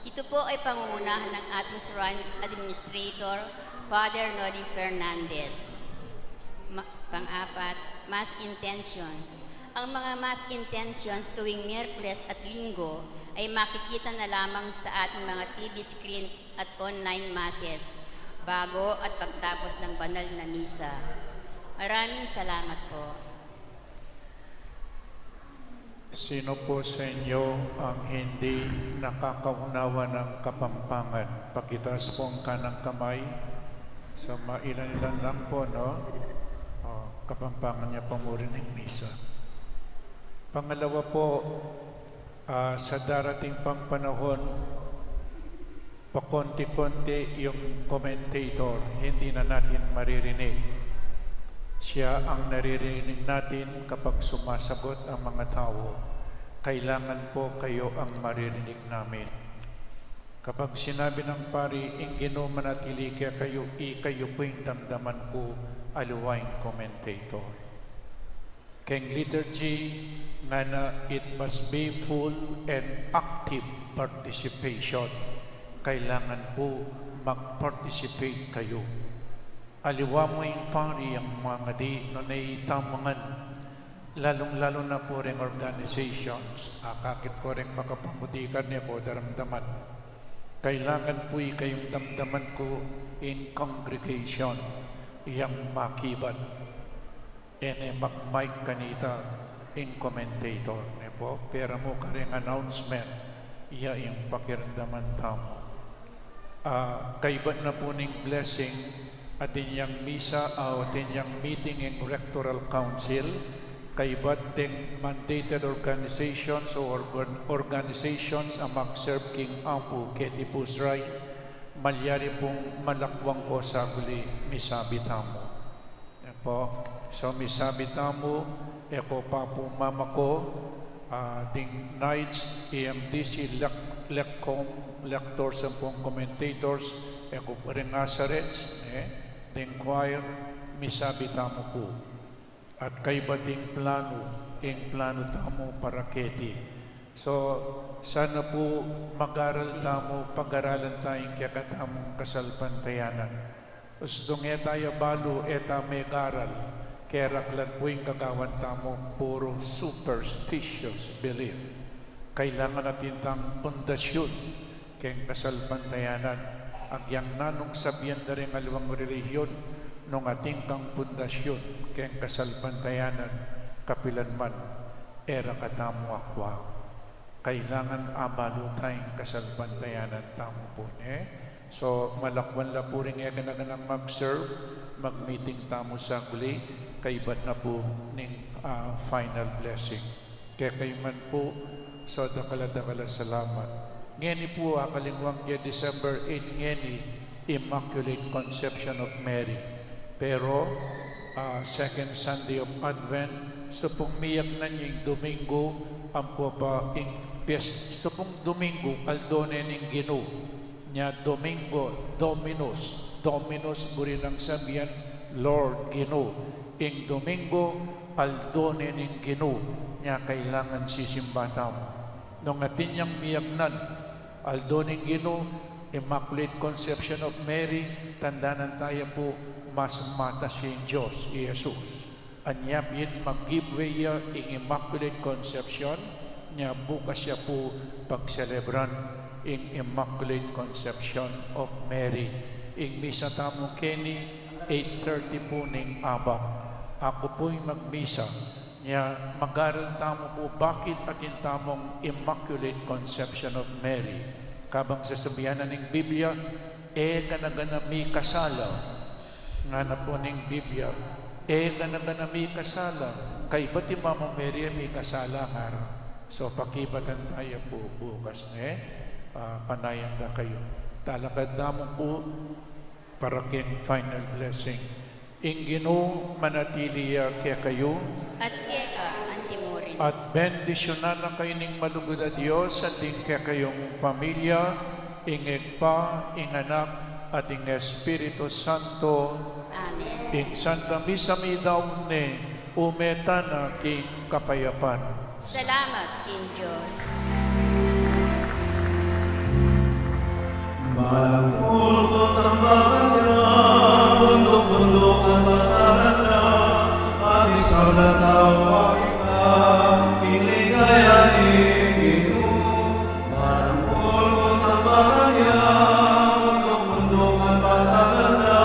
Ito po ay pangungunahan ng ating Shrine Administrator, Father Noli Fernandez. Ma-, pang-apat, Mass Intentions. Ang mga Mass Intentions tuwing Miyerkules at Linggo ay makikita na lamang sa ating mga T V screen at online Masses bago at pagtapos ng banal na misa. Maraming salamat po. Sino po sa inyo ang hindi nakakaunawa ng Kapampangan? Pakitaas po ang kanang kamay. So, mailan-ilan lang po, no? O, Kapampangan niya pa mu rin ang misa. Pangalawa po, ah, sa darating pang panahon, pakonti-konti yung commentator, hindi na natin maririnig. Siya ang naririnig natin kapag sumasagot ang mga tao. Kailangan po kayo ang maririnig namin. Kapag sinabi ng pari, "Ing Ginu manatili kekayu," ikayu pu ing damdaman ku, aliwa ing commentator. Keng liturgy, ngana, it must be full and active participation. Kailangan pu mag-participate kayu. Aliwa mu ing pari yang mangadi nune itamu ngan, lalung-lalu na pu reng organizations, akakit ku reng makapangudi kane pu daramdaman. Kailangan pu ikayung damdaman ku ing congregation yang makibat. E ne mag-mic kanita ing commentator, ne pu? Pera mu kareng announcement, iya ing pakiramdaman tamu. Ah, kaybat na pu ning blessing, atin yang misa, ah, atin yang meeting ing Rectoral Council, kaybat deng mandated organizations o organ-, organizations a mag-serve king Apu keti pu srain, malyari pung malakwang ko saguli, misabi tamu. E pu, so misabi tamu, e ko pa pu mamako, ah, ding knights, E M D C, lec-, lecom, lectors, ampong commentators, e ko ring asarets, e, ding choir, misabi tamu pu. At kaybat ing planu, ing planu tamu para keti. So, sana pu mag-aral tamu, pag-aralan taya ing kekatamung kasalpantayanan. Ustung e taya balu, e ta megaral, keraklan pu ing gagawan tamu, puru superstitious belief. Kailangan atin tang pundasyun keng kasalpantayanan. Agyang nanung sabian da ring aliwang relihiyon, nung atin kang pundasyun keng kasalpantayanan, kapilan man e ra katamu akwa. Kailangan abalu taya ing kasalpantayanan tamu pu, ne? So, malakwan la pu ring e gana-ganang mag-serve, mag-meeting tamu saguli, kaybat na pu ning, ah, final blessing. Kekayu man pu, so dakal a dakal a salamat. Ngeni pu, akalingwan ke December eight ngeni, Immaculate Conception of Mary. Pero, ah, second Sunday of Advent, supung miyagnan ya ing Domingo, ampo pa ing pies-, supung Domingo, aldo ne ning Ginu. Nya Domingo, Dominus, Dominus, buri nang sabian, Lord, Ginu. Ing Domingo, aldo ne ning Ginu, nya kailangan sisimba tamu. Nung atin yang miyagnan, aldo ning Ginu, Immaculate Conception of Mary, tandanan taya pu, mas matas ya ing Dios, i Jesus. Anya pin mag-give way ya ing Immaculate Conception, nya bukas ya pu pagselebran ing Immaculate Conception of Mary. Ing misa tamu keni, eight thirty pu ning abak. Aku pu'y magmisa, nya mag-aral tamu pu bakit atin tamung Immaculate Conception of Mary. Kabang sasabian na ning Biblia, e gana-gana mikasala. Ngana pu ning Biblia, e gana-gana mikasala. Kaybat i Mama Mary e mikasala, ngara. So, pakibatan taya pu bukas, ne? Ah, panayan da kayu. Talakad tamu pu para king final blessing. Ing Ginu manatili ya kekayu. At keka antimurin. At bendisyunan na kayu ning malugud a Dios, at ding kekayung pamilya, ing Ibpa, ing Anak, at ing Espiritu Santo. Amen. Ing Santa Misa meyari ne, ume tana king kapayapan. Salamat king Dios. Malangkul ku tambakan ya, bunduk-bundukan batagan ya, at isab na tau akit na, ing ligaya ning Ginu. Malangkul ku tambakan ya, bunduk-bundukan batagan ya,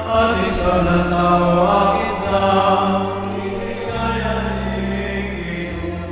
at isab na tau akit na, ing ligaya ning Ginu.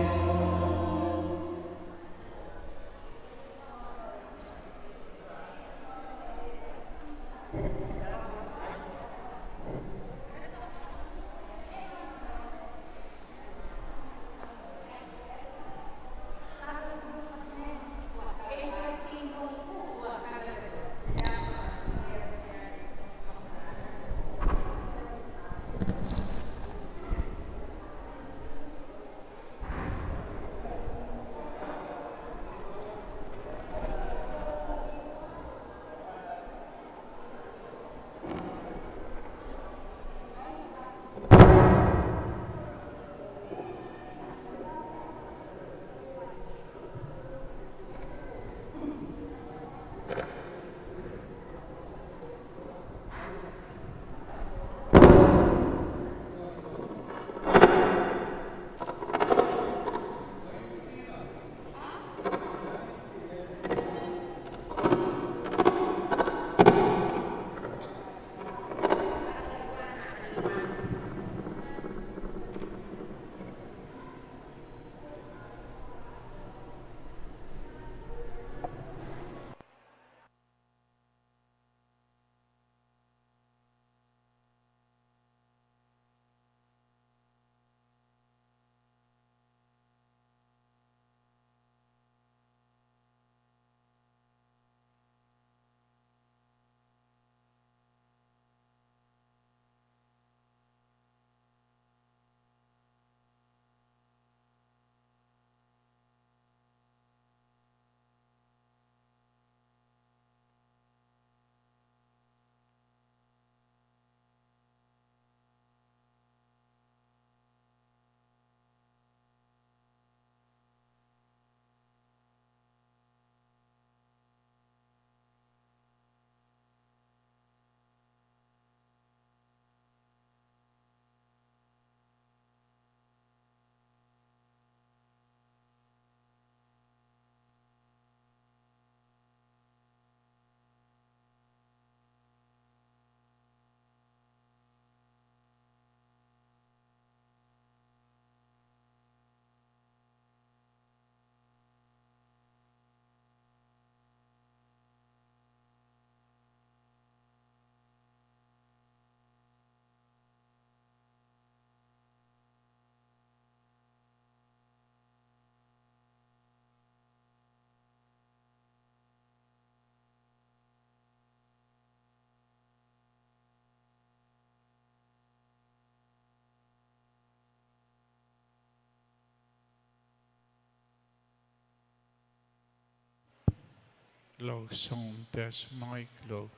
Lausong tes mangaiklog.